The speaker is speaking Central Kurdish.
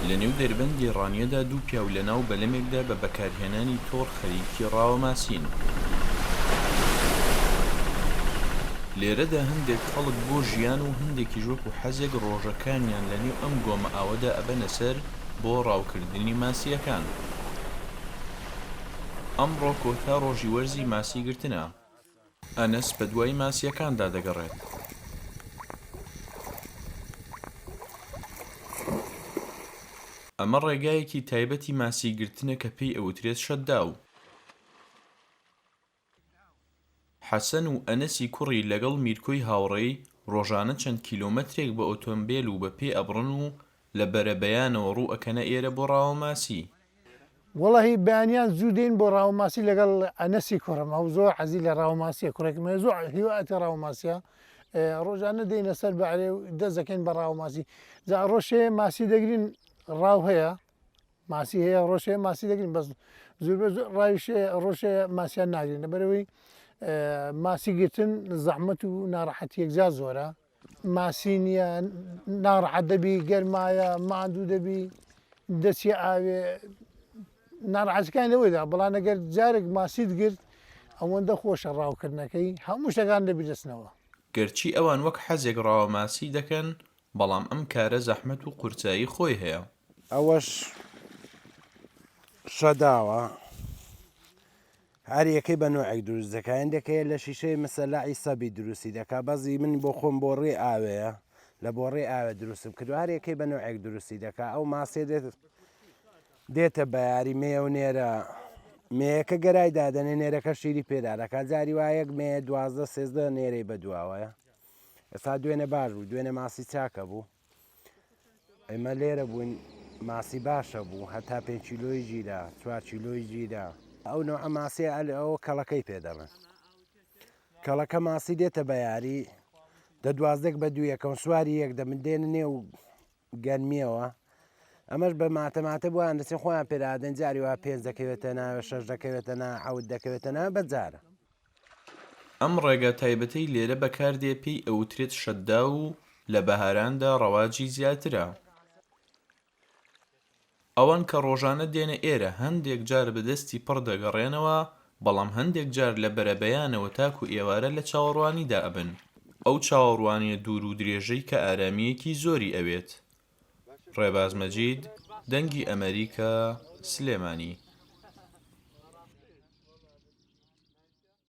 لەنێو دەربەندی ڕانیەدا دوو پیاو لەناو بەلەمێکدا بە بەکارهێنانی تۆڕ خەریکی ڕاوەماسین. لێرەدا هەندێک خەڵک بۆ ژیان و هەندێکیش وەکو حەزێک ڕۆژەکانیان لەنێو ئەم گۆمە ئاوەدا ئەبەنە سەر بۆ ڕاوکردنی ماسییەکان. ئەمڕۆ کۆتا ڕۆژی وەرزی ماسی گرتنە. ئەنەس بەدوای ماسییەکاندا دەگەڕێت. ئەمە ڕێگایەکی تایبەتی ماسیگرتنە کە پێی ئەوترێت شەداو. حەسەن و ئەنەسی کوڕی لەگەڵ میرکۆی هاوڕێی، ڕۆژانە چەند کیلۆمەترێک بە ئۆتۆمبێل و بە پێ ئەبڕن و لە بەرەبەیانەوە ڕوو ئەکەنە ئێرە بۆ ڕاوەماسی. وەڵاهی بەیانیان زوو دێین بۆ ڕاوەماسی لەگەڵ ئەنەسی کوڕم ئەو زۆر حەزی لە ڕاوەماسیە کوڕێکم هەیە زۆر هیوایەتی ڕاوەماسیە ڕۆژانە دێینە سەر بەعرێ و دەست دەکەین بە ڕاوەماسی جا ڕۆژێ ماسی دەگرین ڕاو هەیە ماسی هەیە ڕۆژێ ماسی دەگرین بەس زۆربە زۆر ڕاویشێ ڕۆژێ ماسیان ناگرین لەبەرەوەی ماسی گرتن زەحمەت و ناڕەحەتی یەکجار زۆرە ماسی نییە ناڕەحەت دەبی گەرمایە ماندوو دەبی دەچی ئاوێ ناڕەحەتەکان لەوەیدا بەڵام ئەگەر جارێک ماسیت گرت ئەوەندە خۆشە ڕاوکردنەکەی هەموو شتەکان لەبیر دەچنەوە. گەرچی ئەوان وەک حەزێک ڕاوەماسی دەکەن، بەڵام ئەم کارە زەحمەت و قورسایی خۆی هەیە. ئەوەش شەداوە هەر یەکەی بە نۆعێک دروست دەکا هەندێک هەیە لە شیشەی مسەلەعی سەبی دروستی دەکا بەزی من بۆ خۆم بۆ ڕێ ئاوەیە لە بۆ ڕێ ئاوێ دروستم کردو هەر یەکەی بە نۆعێک دروستی دەکا ئەو ماسێ دێت دێتە بەیاری مێ و نێرە مێیەکە گەرای دادەنێ نێرەکە شیری پێدا دەکات جاری وایەک مێ دوازدە سێزدە نێرەی بەدواوەیە ئێستا دوێنێ باش بوو دوێنێ ماسی چاکە بوو ئێمە لێرە بووین ماسی باشە بوو هەتا پێنج کیلۆی گیرا چوار کیلۆی گیرا ئەو نوعە ماسیە ئەل ئەوە کەڵەکەی پێ دەڵێن کەڵەکە ماسی دێتە بە یاری دە دوازدەک بە دوو یەکەم سواری یەک دەبن دێنە نێو گەرمیەوە ئەمەش بە ماتەماتە بۆیان دەچن خۆیان پێرادەن جاری وا پێنج دەکەوێتە ناوێ شەش دەکەوێتە نا حەوت دەکەوێتە نا بە جارە. ئەم ڕێگا تایبەتەی لێرە بەکاردێ پێی ئەوترێت شەداو و لە بەهاراندا ڕەواجی زیاترە. ئەوان کە ڕۆژانە دێنە ئێرە هەندێک جار بە دەستی پڕ دەگەڕێنەوە، بەڵام هەندێک جار لە بەرەبەیانەوە تاکو ئێوارە لە چاوەڕوانیدا ئەبن. ئەو چاوەڕوانیە دوور و درێژەی کە ئارامییەکی زۆری ئەوێت. ڕێباز مەجید، دەنگی ئەمەریکا، سلێمانی.